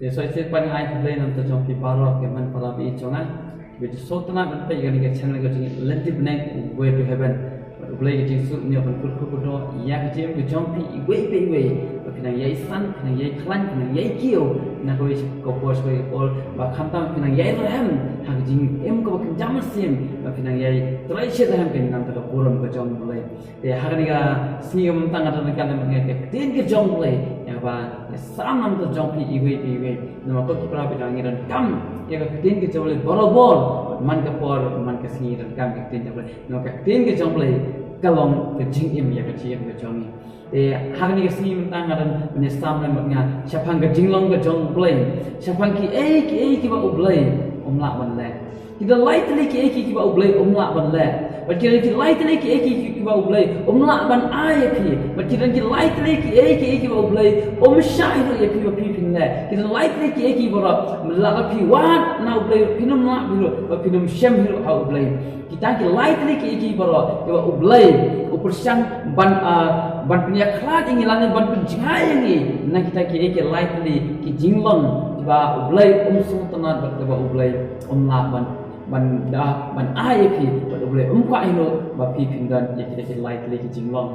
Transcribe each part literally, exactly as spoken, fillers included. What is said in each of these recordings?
Te sngewsih pat nga ai khublei na ka bynta jong phi baroh ki hynmen para baieit jong nga. Bad sngewtynnat ban peit ïa kane ka channel ka jong ngi Lynti Bneng, Way to Heaven. Bad U Blei ka jingsuk un ïoh ban kyrkhu kyrdoh ïa ka jingim ka jong phi iwei pa iwei. Ba phin nang ïai san, phin nang ïai khlaiñ, phin nang ïai kiew na kawei ka por sha kawei ka por. Ba khamtam phin nang ïai rhem ha ka jingim kaba kynjam mynsiem. Ba phin nang ïai trei shitrhem kynjam ka burom ka jong U Blei. Te ha kane ka sngi ka mynta nga dang ka lem nga ka ktien ka jong U Blei ïa ba ïa sam na ka bynta jong phi iwei pa iwei. Namar ko ki para bangeit ngi donkam ïa ka ktien ka jong U Blei barabor, man ka por man ka sngi donkam ka ktien jong U Blei. Namar ka ktien ka jong U Blei ka long ka jingim ïa ka jingim ka jong ngi. Te ha kane ka sngi mynta nga dang ban ïa sam lem nga shaphang ka jinglong ka jong U Blei, shaphang kiei kiei kiba U Blei um lah ban leh. Ki don lai tylli kiei kiei kiba U Blei um lah ban leh. Bad ki don ki lai tylli kiei kiei kiba U Blei um lah ban ai ïa phi. Bad ki don ki lai tylli kiei kiei kiba U Blei um shah ïa phi ba phi phin leh. Ki don lai tylli kiei kiei baroh lada phi wad na U Blei phin ym lah phi ruh, ba phin ym shem phi ruh ha U Blei. Kita ki lai tylli kiei kiei baroh kiba U Blei u pyrshang ban, ah, ban pynïakhlad ïa ngi lane ban pynjngai ïa ngi na kita kiei kiei ki lai tylli ki jinglong kiba U Blei um sngewtynnat bad kiba U Blei um lah ban ban da ban ai ïa phi bad U Blei um kwah ïa no ba phi phin don ïa kita ki lai tylli ki jinglong.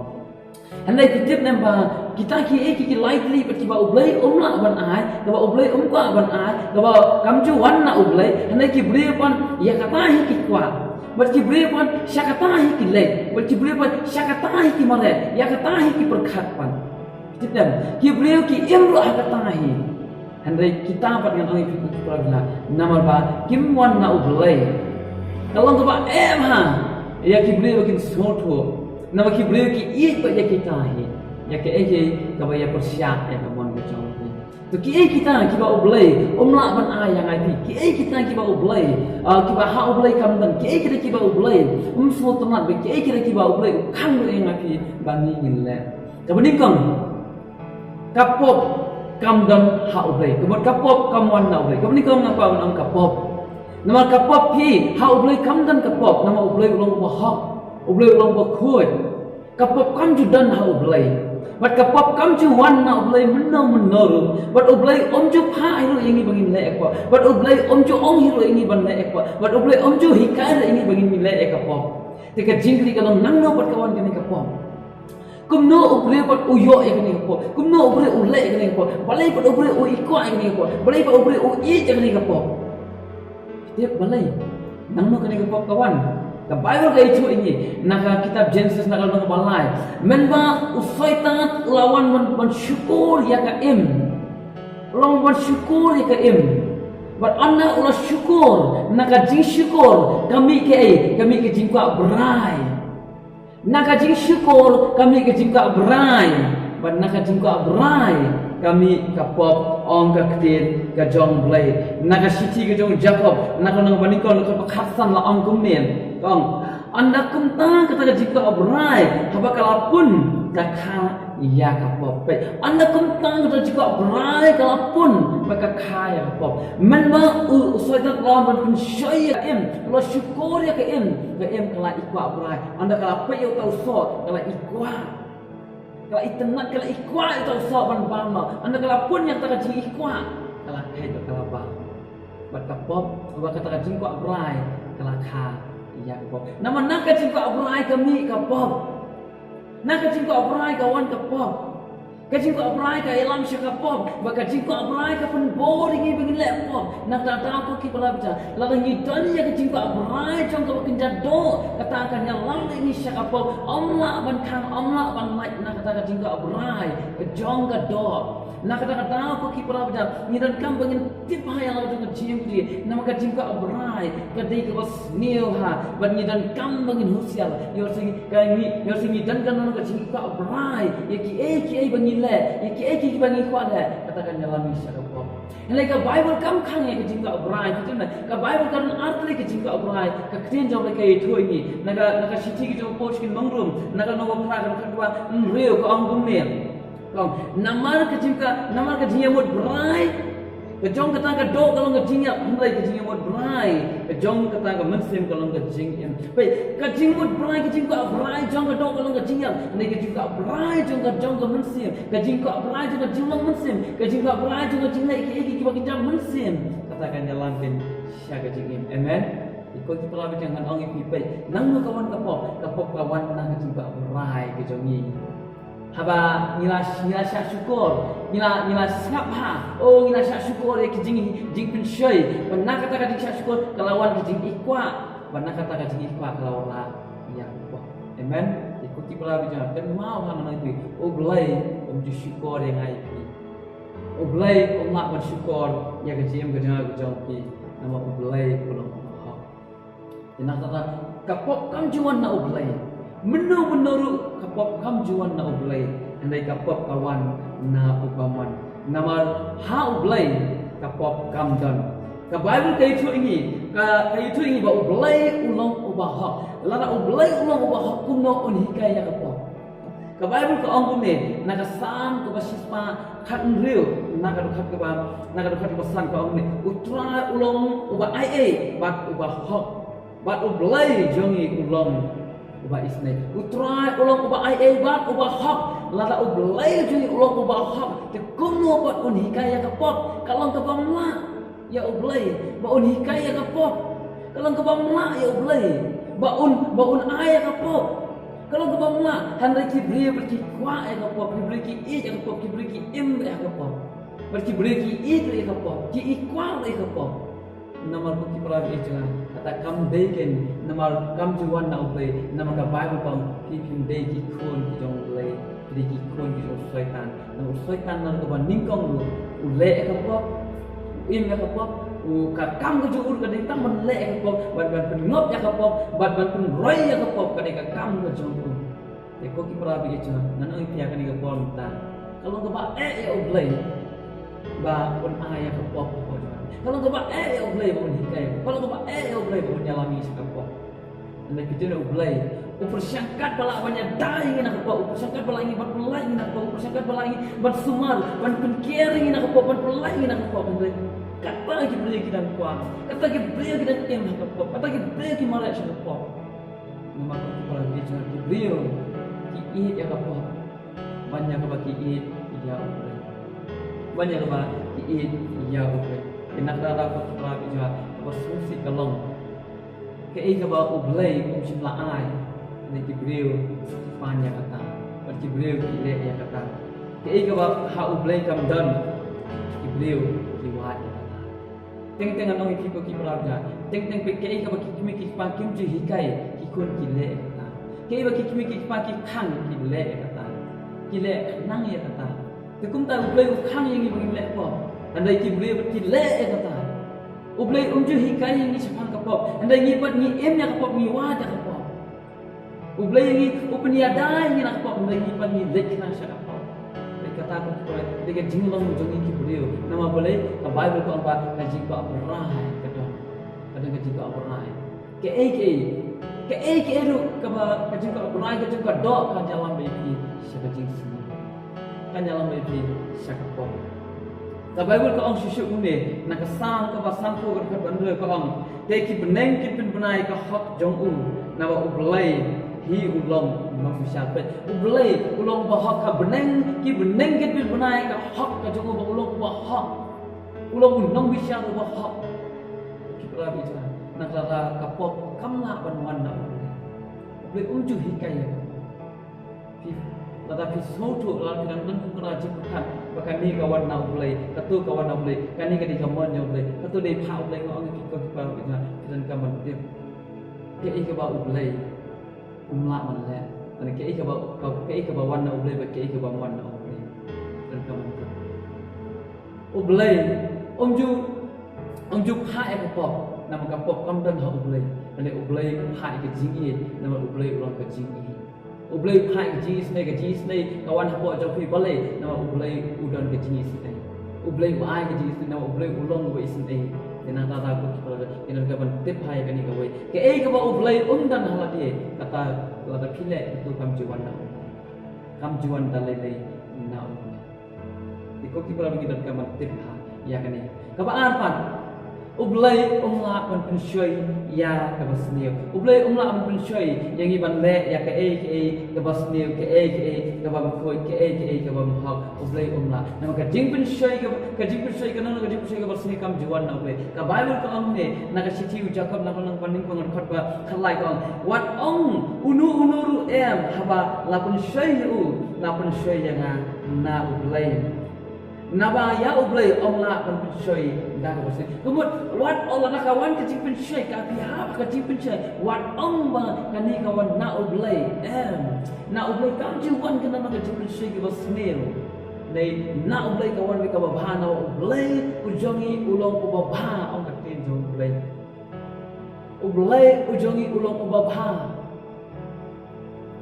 Hynrei phi tip ne em ba kita kiei kiei ki lai tylli bad kiba U Blei um lah ban ai, kaba U Blei um kwah ban ai, kaba kam ju wan na U Blei, hynrei ki briew pat ïa kata hi ki kwah. Bad ki briew pat sha kata hi ki leit, bad ki briew pat sha kata hi ki mareh, ïa kata hi ki pyrkhat pat. Tip ne em, ki briew ki im ruh ha kata hi. Hynrei kita pat ngan ong ïa phi ki para bangeit, namar ba kim wan na U Blei. Ka long kaba em ha ïa ki briew ba kin sngewthuh. Namar ki briew ki ïeit bad ïa kita hi, ïa kaei kaei kaba ïa pyrshah ïa ka mon ka jong ki. To kiei kita kiba U Blei um lah ban ai ïa ngi phi, kiei kita kiba U Blei, ah, kiba ha U Blei kam don, kiei kita kiba U Blei um sngewtynnat bad kiei kita kiba U Blei u khang ïa ngi phi ba ngi ngin leh. Kaba nyngkong, ka pop kam don ha U Blei. Ka mut ka pop kam wan na U Blei. Kaba nyngkong nga kwah ban ong ka pop. Namar ka pop phi ha U Blei kam don ka pop. Namar U Blei u long uba hok, U Blei u long uba khuid. Ka pop kam ju don ha U Blei. Bad ka pop kam ju wan na U Blei mynno mynno ruh. Bad U Blei um ju phah hi ruh ïa ngi ba ngin leh ïa ka pop. Bad U Blei um ju ong hi ruh ïa ngi ban leh ïa ka pop. Bad U Blei um ju hikai ruh ïa ngi ba ngin leh ïa ka pop. Te ka jingkylli ka long nangno pat ka wan kane ka pop. Kumno U Blei pat u ïoh ïa kane ka pop? Kumno U Blei u leh ïa kane ka pop? Balei pat U Blei u i kwah ïa kane ka pop? Balei pat U Blei u ïeit ïa kane ka pop? Tip balei? Nangno kane ka pop ka wan? Ka Baibl ka ïathuh ïa ngi na ka kitab Jenesis na ka lynnong ba lai. Mynba u Soitan u la wan ban, ban shukor ïa ka im. U la wan ban shukor ïa ka im. Bad ynda u la shukor, na ka jingshukor ka mih kaei? Ka mih ka jingkwah brai. Na ka jingshukor ka mih ka jingkwah brai. Bad na ka jingkwah brai ka mih ka pop, ong ka ktien ka jong U Blei. Na ka shithi ka jong u Jakob, na ka lynnong ba nyngkong, na ka dkhot ba khatsan la ong kumne. Ka ong, ynda kumta kata ka jingkwah brai haba ka la pun, ka kha ïa ka pop. Peit, ynda kumta kata ka jingkwah brai ka la pun, ba ka kha ïa ka pop. Mynba u, u Soitan u la wan ban pynshoi ïa ka im, u la shukor ïa ka im, ka im ka la i kwah brai. Ynda ka la peit ïa uta u soh, ka la i kwah. Ka la itynnat, ka la i kwah ïa uta u soh ban bam noh. Ynda ka la pun ïa kata ka jingikwah, ka la kheit bad ka la bam. Bad ka pop, bad kata ka jingkwah brai ka la kha ïa ka pop. Namar na ka jingkwah brai ka mih ka pop. Na ka jingkwah brai ka wan ka pop. Ka jingkwah brai ka ïalam sha ka pop. Bad ka jingkwah brai ka pynbor ïa ngi ba ngin leh pop. Na kata ka daw ko ki para bangeit, lada ngi don ïa ka jingkwah brai jong kaba kynja doh, kata kan ïalam ïa ngi sha ka pop. Ym lah ban khang, ym lah ban lait na kata ka jingkwah brai ka jong ka doh. Na kata ka daw ko ki para bangeit, ngi donkam ba ngin tip ha ïa la ka jong ka jingim, namar ka jingkwah brai ka dei kaba sniew ha, bad ngi donkam ba ngin husiar. Ïoh shisha ngi, ïoh shisha ngi donkam na ka jingkwah brai ïa kiei kiei ba ngi leh, ïa kiei kiei ba ngi kwah leh, kata kan ïalam ïa ngi sha ka pop. Hynrei ka Baibl kam khang ïa ka jingkwah brai, ka jingkwah, ka Baibl ka don ar tylli ka jingkwah brai, ka ktien jong ka ka ïathuh ïa ngi. Na ka, na ka shithi ka jong u Paul sha ki nong Rom, na ka lynnong ba phra, ka dkhot ba hynriew, ka ong kumne. Ka ong, namar ka jingkwah, namar ka jingïamut brai ka jong kata ka doh ka long ka jingïap, hynrei ka jingïamut brai ka jong kata ka mynsiem ka long ka jingim. Peit, ka jingmut brai, ka jingkwah brai jong ka doh ka long ka jingïap, hynrei ka jingkwah brai jong ka, jong ka mynsiem, ka jingkwah brai jong ka jinglong mynsiem, ka jingkwah brai jong ka jingleh kiei kiei Ba ki jam mynsiem, kata kan ïalam pyn sha ka jingim. Amen. Te ko ki para bangeit, ngan ong ïa phi, peit, nangno ka wan ka pop? Ka pop ka wan na ka jingbahbrai ka jong ngi. Haba ngi la, ngi la shah shukor, ngi la, ngi la sngap bha, oh, ngi la shah shukor ïa ki jing, jingpynshoi. Bad na kata ka jingshah shukor ka la wan ka jingïeit kwah. Bad na kata ka jingïeit kwah ka la wanrah ïa ka pop. Amen. Te ko ki para bangeit, kynmaw ha, ngan ong ïa phi, U Blei um ju shukor ïa nga ïa phi. U Blei um lah ban shukor ïa ka jingim ka jong nga ka jong phi, namar U Blei u long uba hok. Te na kata ka pop kam ju wan na U Blei. Mynno mynno ruh ka pop kam ju wan na U Blei. Hynrei ka pop ka wan na u bymman. Namar ha U Blei ka pop kam don. Ka Baibl ka ïathuh ïa ngi, ka, ka ïathuh ïa ngi ba U Blei u long uba hok. Lada U Blei u long uba hok, kumno un hikai ïa ka pop? Ka Baibl ka ong kumne, na ka Salm kaba shispah khathynriew, na ka dkhot kaba, na ka dkhot kaba san ka ong kumne, U Trai u long uba aiei bad uba hok, bad U Blei jong ngi u long uba isynei. U Trai u long uba aiei bad uba hok. Lada U Blei jong ngi u long uba hok, te kumno pat un hikai ïa ka pop? Ka long kaba mlah ïa U Blei ba un hikai ïa ka pop. Ka long kaba mlah ïa U Blei ba un, ba un ai ïa ka pop. Ka long kaba mlah. Hynrei ki briew bad ki kwah ïa ka pop, ki briew ki ïeit ïa ka pop, ki briew ki im ïa ka pop, bad ki briew ki ïeit ïa ka pop, ki ïeit kwah ïa ka pop. Namar ko ki para bangeit jong nga, kata kam dei kein, namar kam ju wan na U Blei. Namar ka Baibl ka ong, phi phim dei ki khun ki jong U Blei, phi dei ki khun ki jong u Soitan. Namar u Soitan na kaba nyngkong ruh u leh ïa ka pop, u im ïa ka pop, u, ka kam ka jong u ruh ka dei tang ban leh ïa ka pop, ban, ban pynngop ïa ka pop, ban, ban pynroi ïa ka pop, ka dei ka kam ka jong u. Te ko ki para bangeit jong nga, ngan ong ïa phi ha kane ka por mynta, ka long kaba eh ïa U Blei ba un ai ïa ka pop, ka pop jong nga. Ka long kaba eh ïa U Blei ba un hikai, ka long kaba eh ïa U Blei ba un ïalam ïa ngi sha ka pop. Hynrei phi tip ne, U Blei u pyrshang katba lah ban ïada ïa ngi na ka pop, u pyrshang katba lah ïa ngi ban pyllait ïa ngi na ka pop, u pyrshang katba lah ïa ngi ban sumar, ban pynker ïa ngi na ka pop, ban pyllait ïa ngi na ka pop. Hynrei kata ki briew ki dang kwah, kata ki briew ki dang im ha ka pop, kata ki briew ki mareh sha ka pop. Namar ko ki para bangeit jong nga, ki briew ki ïeit ïa ka pop ban ïa kaba ki ïeit ïa U Blei, ban ïa kaba ki ïeit ïa U Blei. Te na kata ko ki para bangeit jong nga, kaba sngewsih ka long, kaei kaba U Blei um shym la ai, hynrei ki briew ki pan ïa kata, bad ki briew ki leh ïa kata. Kaei kaba ha U Blei kam don, ki briew ki wad ïa kata. Teng teng ngan ong ïa phi ko ki para bangeit, teng teng peit, kaei kaba ki kmie ki kpa kim ju hikai, ki khun ki leh ïa kata. Kaei ba ki kmie ki kpa ki khang, ki leh ïa kata, ki leh khnang ïa kata. Te kumta U Blei u khang ïa ngi ba ngin leh pop, hynrei ki briew pat ki leh ïa kata. U Blei um ju hikai ïa ngi shaphang ka pop, hynrei ngi pat ngi im ïa ka pop, ngi wad ïa ka pop. U Blei ïa ngi u pynïada ïa ngi na ka pop, hynrei ngi pat ngi leit khnang sha ka pop. Te kata ka poi, te ka jinglong jong ngi ki briew. Namar balei? Ka Baibl ka ong ba ka jingbahbrai ka don, ka don ka jingbahbrai. Kaei kaei, kaei kaei ruh kaba ka jingbahbrai ka jong ka doh, kan ïalam bad ïa phi sha ka jingsniew, kan ïalam bad ïa phi sha ka pop. Ka Baibl ka ong shuh shuh kumne, na ka Salm kaba sanphew, ka dkhot ba hynriew ka ong, te ki bneng kin pynbna ïa ka hok jong u, naba U Blei hi u long u nongbishar. Peit, U Blei u long uba hok, ka bneng, ki bneng kin pynbna ïa ka hok ka jong u, ba u long uba hok, u long u nongbishar uba hok. Ki para bangeit jong nga, na ka lada ka pop kam lah ban wan na U Blei, U Blei um ju hikai ïa ka pop. Phi, lada phi sngewthuh, lada phi dang don kum ka jingpyrkhat ba kane ka wan na U Blei, kato ka wan na U Blei, kane ka dei ka mon jong U Blei, kato dei phah U Blei, nga ong ïa phi ko ki para bangeit jong nga, phi donkam ban tip kaei kaba U Blei um lah ban leh, lane kaei kaba, ka, kaei kaba wan na U Blei bad kaei kaba wan na U Blei. Phi donkam ban tip. U Blei um ju, um ju phah ïa ka pop, namar ka pop kam don ha U Blei. Hynrei U Blei u phah ïa ka jingïeit, namar U Blei u long ka jingïeit. U Blei u phah ïa ka jingisynei, ka jingisynei ka wan hapoh jong phi, balei? Namar U Blei u don ka jingisynei. U Blei u ai ka jingisynei, namar U Blei u long uba isynei. Te nangta ko ki para, te nangta ban tip ha ïa kane kawei, kaei kaba U Blei um don ha lade, kata lada phi leh, kato kam ju wan na U Blei, kam ju wan da lei lei na U Blei. Te ko ki para, ngi donkam ban tip ha ïa kane. Kaba ar pat, U Blei um lah ban pynshoi ïa kaba sniew. U Blei um lah ban pynshoi ïa ngi ban leh ïa kaei kaei kaba sniew, kaei kaei kaba khuid, kaei kaei kaba hok. U Blei um lah. Namar ka jingpynshoi ka, ka jingpynshoi ka nang, ka jingpynshoi kaba sniew kam ju wan na U Blei. Ka Baibl ka ong ne, na ka shithi u Jakob na ka lynnong ba nyngkong, ka dkhot ba khatlai ka ong, wat ong uno uno ruh em haba la pynshoi ïa u, la pynshoi ïa nga na U Blei. Naba ïa U Blei um lah ban pynshoi da kaba sniew. Ka mut wat ong lada ka wan ka jingpynshoi, ka phi hap ka jingpynshoi, wat ong ba kane ka wan na U Blei. Em, na U Blei kam ju wan ka namar ka jingpynshoi kaba sniew. Dei na U Blei ka wan kaba bha, na U Blei u jong ngi u long uba bha, ong ka ktien jong U Blei. U Blei u jong ngi u long uba bha.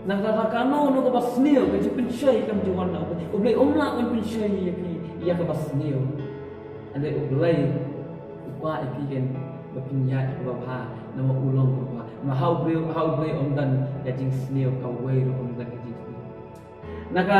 Nangta kano kano kaba sniew, ka jingpynshoi kam ju wan na U Blei. U Blei um lah ban pynshoi ïa phi ïa kaba sniew. Hynrei U Blei u kwah ïa phi kan ba phin ïaid kaba bha, namar u long uba bha. Namar ha U Blei, ha U Blei ym don ka jingsniew, kawei ruh ym don ka jingsniew. Na ka,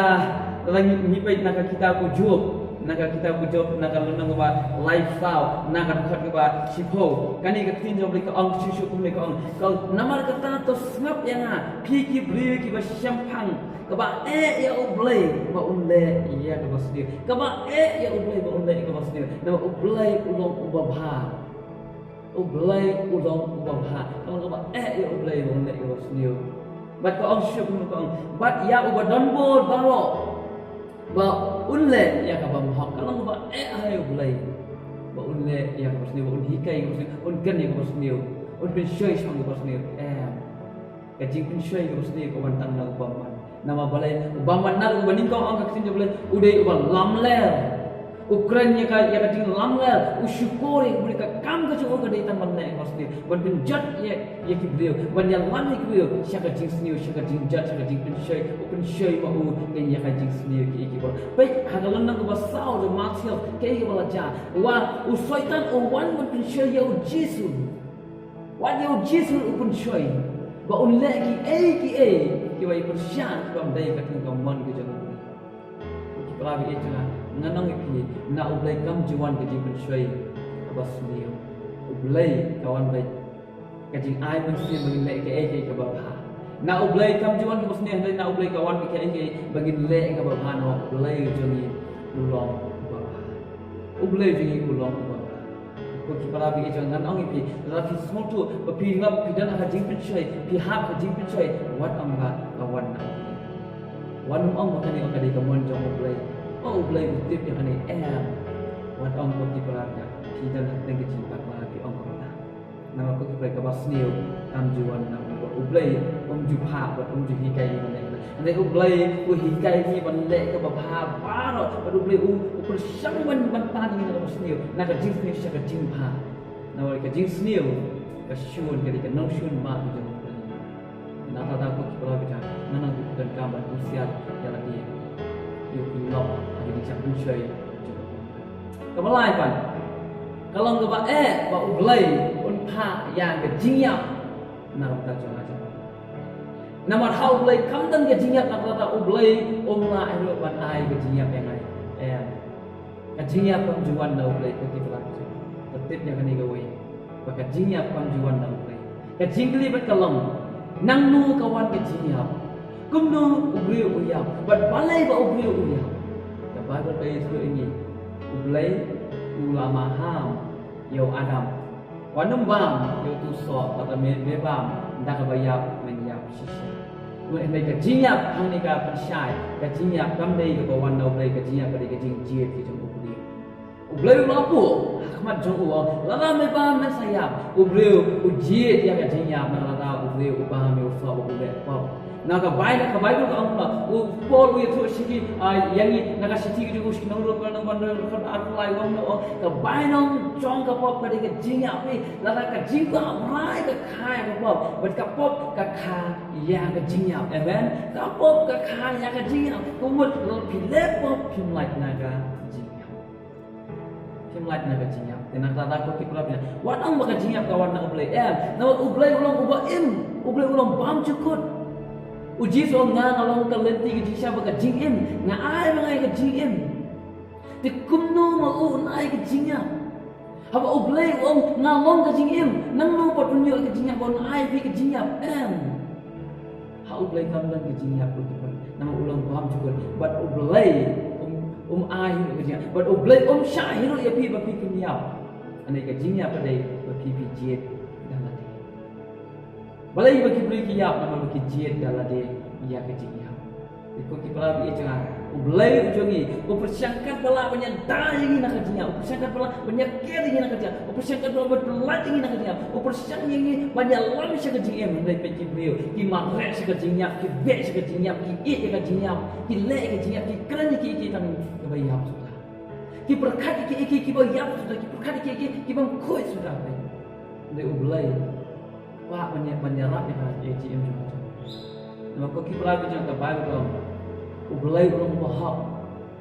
lada ngi, ngi peit na ka kitab u Job, na ka kitab u Job, na ka lynnong kaba laiphew saw, na ka dkhot kaba shiphew. Kane ka ktien jong U Blei ka ong shuh shuh kumne, ka ong, ka ong, namar kata to sngap ïa nga, phi ki briew kiba shemphang, kaba eh ïa U Blei ba un leh ïa kaba sniew. Kaba eh ïa U Blei ba un leh ïa kaba sniew. Namar U Blei u long uba bha. U Blei u long uba bha. Ka long kaba eh ïa U Blei ba un leh ïa kaba sniew. Bad ka ong shuh kumne, ka ong, bad ïa uba don bor baroh ba un leh ïa kaba hok. Ka long kaba eh ha U Blei ba un leh ïa kaba sniew, ba un hikai ïa kaba sniew, un kren ïa kaba sniew, un pynshoi shaphang kaba sniew. Em. Ka jingpynshoi kaba sniew ka wan tang na u bymman. Namar balei u bymman, na u banyngkong, ong ka ktien jong U Blei, u dei uba lamler. U kren ïa ka, ïa ka jinglamler, u shukor ïa U Blei, ka kam ka jong u ka dei tang ban leh kaba sniew, ban pynjot ïa, ïa ki briew, ban ïalam ïa ki briew sha ka jingsniew, sha ka jingjot, sha ka jingpynshoi. U pynshoi ma u ïa ka jingsniew ki, ki bor. Peit ha ka lynnong kaba saw jong Mathaios, kaei kaba la jia. Wa u Soitan u wan ban pynshoi ïa U Jisu. Wat ïa U Jisu u pynshoi ba un leh kiei kiei kiba ïa pyrshah, kiba ym dei katkum ka mon ka jong U Blei. Ki para bangeit jong nga, ngan ong ïa phi, na U Blei kam ju wan ka jingpynshoi kaba sniew. U Blei ka wan beit ka jingai mynsiem ba ngin leh kaei kaei kaba bha. Na U Blei kam ju wan kaba sniew, hynrei na U Blei ka wan beit kaei kaei ba ngin leh kaba bha, namar U Blei jong ngi u long uba bha. U Blei jong ngi u long uba bha. Ko ki para bangeit jong nga, ngan ong ïa phi, lada phi sngewthuh ba phi ngop, phi don ha ka jingpynshoi, phi hap ha ka jingpynshoi, wat ong ba ka wan na U Blei. Wat nym ong ba kane ka dei ka mon jong U Blei. O, U Blei u tip ïa kane, em. Wat ong, ko ki para bangeit, phi don ha ka jingbakla, phi ong kumta. Namar ko ki para, kaba sniew kam ju wan na U Blei. U Blei um ju phah bad um ju hikai ïa ngi ban leh. Hynrei U Blei u hikai ïa ngi ban leh kaba bha baroh, bad U Blei u, u pyrshang ban, ban tan ïa ngi na kaba sniew, na ka jingsniew sha ka jingbha. Namar ka jingsniew ka shun, ka dei ka nongshun bha ka jong U Blei. Nangta da, ko ki para bangeit, ngan ong ïa phi, donkam ban husiar ïa lade. Ïoh pynlong ha ka jingshah pynshoi. Kaba lai pat, ka long kaba eh ba U Blei un phah ïa ka jingïap na ka bynta jong nga jong phi. Namar ha U Blei kam don ka jingïap, na kata U Blei um lah ruh ban ai ka jingïap ïa nga. Em. Ka jingïap kam ju wan na U Blei, ko ki para bangeit. Phi tip ïa kane kawei, ba ka jingïap kam ju wan na U Blei. Ka jingkylli pat ka long, nangno ka wan ka jingïap? Kumno u briew u ïap? Bad balei ba u briew u ïap? Ka Baibl ka ïathuh ïa ngi, U Blei u la maham ïa u Adam. Wat nym bam ïa uto u soh, bad lada me, me bam, da kaba ïap men ïap shisha. Hynrei ka jingïap hangne ka pynshai, ka jingïap kam dei kaba wan na U Blei, ka jingïap ka dei ka jingjied ka jong u briew. U Blei u la buh ha khmat jong u, lada me bam men sa ïap. U briew u jied ïa ka jingïap na lada u briew u bam ïa u soh bad u leh pop. Na ka Baibl, ka Baibl ka ong kumno, u Paul u ïathuh sha ki, ah, ïa ngi na ka shithi ka jong u sha ki Nongrim, ka lynnong ba arphew lai, u ong kumno, ka bainong jong ka pop ka dei ka jingïap. Lada ka jingïap rai ka kha ïa ka pop, bad ka pop ka kha ïa ka jingïap. Amen. Ka pop ka kha ïa ka jingïap. Ka mut lada phi leh pop phim lait na ka jingïap. Phim lait na ka jingïap. Te na kata da, ko ki para bangeit, wat ong ba ka jingïap ka wan na U Blei. Em, namar U Blei u long uba im, U Blei u long bymjukut. U Jisu u ong, nga, nga long ka lynti, ka jingshai bad ka jingim. Nga ai ma nga ïa ka jingim. Te kumno ma u un ai ka jingïap? Haba U Blei u ong nga long ka jingim, nangno pat un ïoh ka jingïap, un ai phi ka jingïap? Em. Ha U Blei kam don ka jingïap, u, namar u long bymjukut. Bad U Blei um, um ai hi ka jingïap. Bad U Blei um shah hi ruh ïa phi ba phi kin ïap. Hynrei ka jingïap ka dei ba phi phi jied da lade. Balei ba ki briew ki ïap? Namar ba ki jied da lade ïa ka jingïap. Te ko ki para baieit jong nga, U Blei u jong ngi u pyrshang katba lah ban ïada ïa ngi na ka jingïap, u pyrshang katba lah ban ïaker ïa ngi na ka jingïap, u pyrshang katba lah ban pyllait ïa ngi na ka jingïap, u pyrshang ïa ngi ban ïalam sha ka jingim. Hynrei peit ki briew, ki mareh sha ka jingïap, ki beh sha ka jingïap, ki ïeit ïa ka jingïap, ki leh ïa ka jingïap, ki kren ïa kiei kiei tang kiba ïap suda. Ki pyrkhat ïa kiei kiei kiba ïap suda, ki pyrkhat ïa kiei kiei kiba khuid suda. Hynrei U Blei Kwah ban ïa, ban ïarap ïa ka, ïa ka jingim jong ka. Namar ko ki para baieit jong nga, ka Baibl ka ong, U Blei u long uba hok.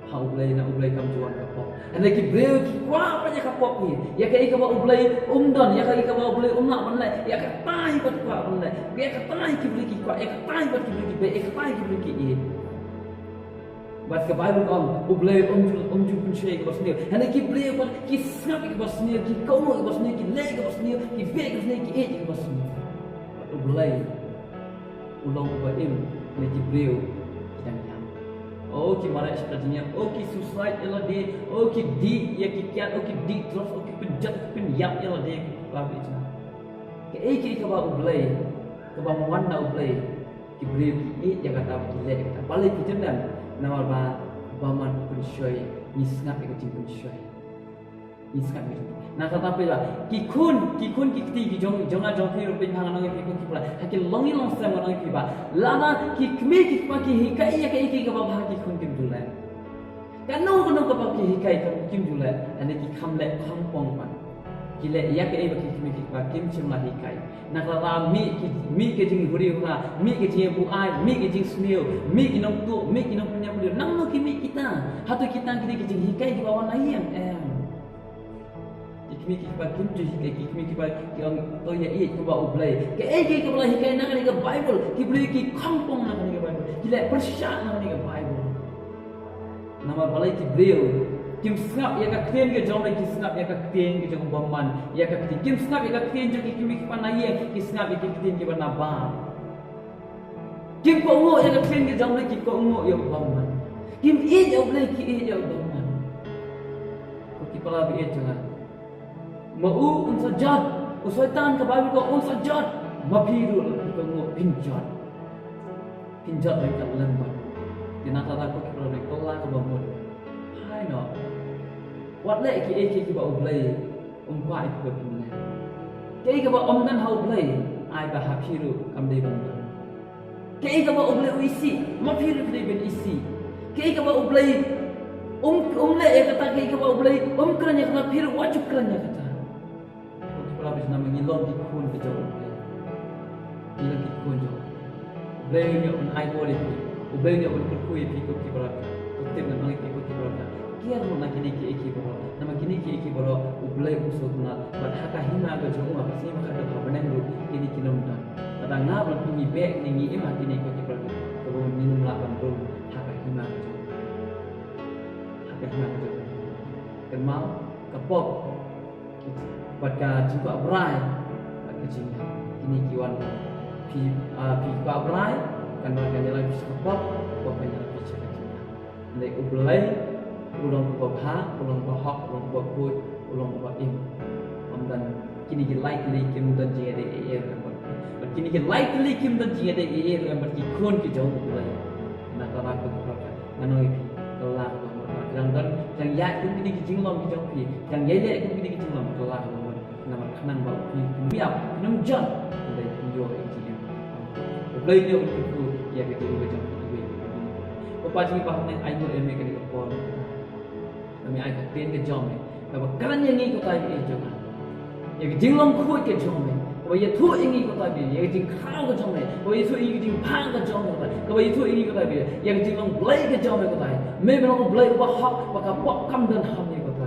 Ha U Blei, na U Blei kam ju wan ka pop. Hynrei ki briew ki kwah ban ïa ka pop hi. Ïa kaei kaba U Blei um don, ïa kaei kaba U Blei um lah ban leh, ïa kata hi pat ki kwah ban leh. Ïa kata hi ki briew ki kwah, ïa kata hi pat ki briew ki beh, ïa kata hi ki briew ki ïeit. Bad ka Baibl ka ong, U Blei um ju, um ju pynshoi ïa kaba sniew. Hynrei ki briew pat ki sngap ïa kaba sniew, ki kohnguh ïa kaba sniew, ki leh ïa kaba sniew, ki beh ïa kaba sniew, ki ïeit ïa kaba sniew. Bad U Blei u long uba im, hynrei ki briew ki dang ïap. O ki mareh sha ka jingïap, o ki suicide ïa lade, o ki dih ïa ki kiad, o ki dih drugs, o ki pynjot, ki pynïap ïa lade, ki para baieit jong nga. Kaei kaei kaba U Blei, kaba wan na U Blei, ki briew ki ïeit ïa kata bad ki leh ïa kata. Balei ki jyndan? Namar ba bymman pynshoi, ngi sngap ïa ka jingpynshoi. Ngi sngap ïa ka jingpynshoi. Na kata phi la, ki khun, ki khun ki kti ki jong, jong nga jong phi ruh, pynphang, ngan ong ïa phi ko ki para, ha ki longïing longsem ngan ong ïa phi ba lada ki kmie ki kpa ki hikai ïa kaei kaei kaba bha, ki khun kim ju leh. Kano kano kaba ki hikai kim ju leh, hynrei ki kham leh kham pong pat. Ki leh ïa kaei ba ki kmie ki kpa kim shym la hikai. Na ka la mih ki, mih ki jinghuri hura, mih ki jingbuaid, mih ki jingsniew, mih ki nongtuh, mih ki nongpynïap briew. Nangno ki mih kita? Hato kita ki dei ki jinghikai kiba wan na ïing? Em. Ki kmie ki kpa kim ju hikai, ki kmie ki kpa ki ong to ïa ïeit kumba U Blei. Kaei kaei kaba la hikai na kane ka Baibl, ki briew ki kham pong na kane ka Baibl, ki leh pyrshah na kane ka Baibl. Namar balei ki briew kim sngap ïa ka ktien ka jong U Blei, ki sngap ïa ka ktien ka jong u bymman, ïa ka ktien, kim sngap ïa ka ktien jong ki kmie ki kpa na ïing, ki sngap ïa ki ktien kiba nabar. Kim kohnguh ïa ka ktien ka jong U Blei, ki kohnguh ïa u bymman. Kim ïeit ïa U Blei, ki ïeit ïa u bymman. Ko ki para baieit jong nga, ma u un sa jot, u Soitan ka Baibl ka ong un sa jot, ma phi ruh la phi kohnguh phin jot. Phin jot ryngkat lem bad u. Te na kata ko ki para baieit, kylla kaba mut. Phai noh. Wat leh kiei kiei kiba U Blei um kwah ïa phi ba phin leh. Kaei kaba ym don ha U Blei, ai ba ha phi ruh kam dei ban don. Kaei kaba U Blei u isih, ma phi ruh phi dei ban isih. Kaei kaba U Blei um, um leh ïa kata, kaei kaba U Blei um kren ïa kata, phi ruh wat ju kren ïa kata. Ko ki para baieit, namar ngi long ki khun ki jong U Blei. Ngi long ki khun jong U Blei. U Blei un ïoh un ai bor ïa phi. U Blei un ïoh un kyrkhu ïa phi ko ki para baieit. Ko tip ngan ong ïa phi ko ki para baieit, kiar mo na kine kiei kiei baroh. Namar kine kiei kiei baroh U Blei u sngewtynnat. Bad ha ka hima ka jong u, ha ka sngi ba khatduh ha bneng ruh kine kin ym don. Lada nga bad phi ngi beh, ngi im ha kine ko ki para baieit, kaba ngin ym lah ban rung ha ka hima ka jong u. Ha ka hima ka jong u. Kynmaw, ka pop bad ka jingkwah brai bad ka jingïap, kine ki wan. Phi, ah, phi kwah brai, kan wan kan ïalam phi sha ka pop, ka pop kan ïalam phi sha ka jingïap. Hynrei U Blei u long uba bha, u long uba hok, u long uba khuid, u long uba im. Ym don, kine ki lai tylli kim don jingïadei ei ei ruh bad, bad kine ki lai tylli kim don jingïadei ei ei ruh bad ki khun ki jong U Blei. Na kata ko ki para baieit, ngan ong ïa phi, kylla kaba mut. Dang don, dang ïaid kum kine ki jinglong ki jong phi, dang ïaid leh kum kine ki jinglong, kylla kaba mut. Namar khnang ba phi phin ym ïap, phin ym jot, hynrei phin ïoh ïa ka jingim. U Blei un ïoh un kyrkhu ïa ka jingim ka jong phi iwei pa iwei. Ko Pa jong ngi ba ha bneng, ainguh ïa me kane ka por. Ba me ai ka ktien ka jong me kaba kren ïa ngi ko Pa ïa ka jong nga. Ïa ka jinglong khuid ka jong me kaba ïathuh ïa ngi ko Pa ïa ka jingkhraw ka jong me, kaba ïathuh ïa ngi ka jingbha ka jong me ko Pa, kaba ïathuh ïa ngi ko Pa ïa ka jinglong Blei ka jong me ko Pa. Me me long U Blei uba hok, ba ka pop kam don ha me ko Pa.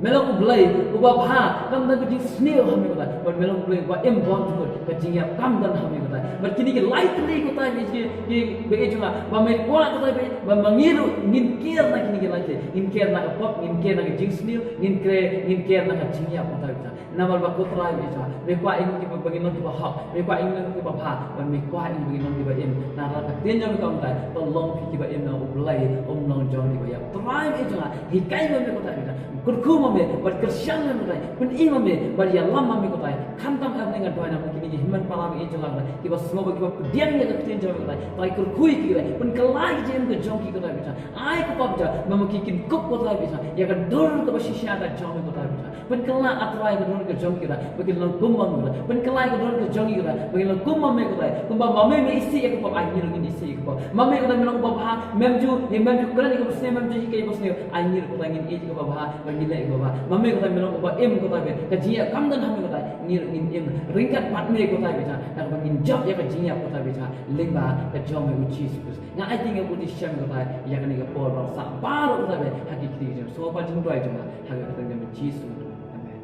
Me long U Blei uba bha, kam don ka jingsniew ha me ko Trai. Bad me long U Blei uba im bymjukut, ka jingïap kam don ha me ko Trai. Bad kine ki lai tylli ko Trai, ki, ki, ki, ba ïeit jong nga, ba me kwah ko Trai, ba, ba ma ngi ruh ngin kiar na kine ki lai tylli. Ngin kiar na ka pop, ngin kiar na ka jingsniew, ngin kiar, ngin kiar na ka jingïap ko Trai. Namar ba ko Trai, ba ïeit jong nga, me kwah ïa ngi ba, ba ngin long kiba hok, me kwah ïa ngi long kiba bha, bad me kwah ïa ngi ba ngin long kiba im. Namar ka ktien jong me ka ong Trai, to long phi kiba im, namar U Blei um long jong kiba ïap. Trai, ba ïeit jong nga, hikai ma me ko Trai, ba ïeit jong nga. Kyrkhu ma me, bad kyrshan ma me ko Trai. Pyni ma me, bad ïalam ma me ko Trai. Khamtam ïa nga duwai namar kine ki hynmen para ba ïeit jong nga ko Trai, kiba sngew bad kiba pdiang ïa ka ktien jong me ko Trai. Trai, kyrkhu ïa ki ko Trai. Pynkylla ïa ka jingim ka jong ki ko Trai, ba ïeit jong nga. Ai ko Trai, ba ïeit jong nga, ba ma ki kin kup ko Trai, ba ïeit jong nga, ïa ka dur kaba shisha ka jong me ko Trai, ba ïeit jong nga. Pynkylla, A Trai, ka dur ka jong ki ko Trai, ba kin long kum ma me ko Trai. Pynkylla ïa ka dur ka jong ki ko Trai, ba kin long kum ma me ko Trai. Kumba ma me me isih ïa ka pop, ai ngi ruh ngin isih ïa ka pop. Ma me ko Trai, me long uba bha, mem ju, mem ju kren ïa kaba sniew, mem ju hikai ïa kaba sniew. Ai ngi ruh ko Trai ngin ïeit ïa kaba bha, ba ngin leh ïa kaba bha. Ma me ko Trai, me long uba im ko Trai, ba ka jingïap kam don ha me ko Trai. Ngi ruh ngin im ryngkat bad me ko Trai, ba ïeit jong nga, da kaba ngin jop ïa ka jingïap ko Trai, ba ïeit jong nga, lyngba ka jong me U Jisu Khrist. Nga aiti, nga buti sha me ko Trai, ïa kane ka por ba sah baroh ko Trai, ba ha ki kti jong, sngewbha jingduwai jong nga ha ka kyrteng jong me Jisu. Amen.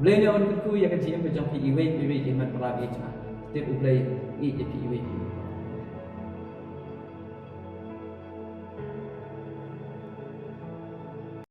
Blei un kyrkhu ïa ka jingim ka jong phi iwei pa iwei ki hynmen para, ba ïeit jong nga. Tip U Blei ïeit ïa phi iwei pa iwei.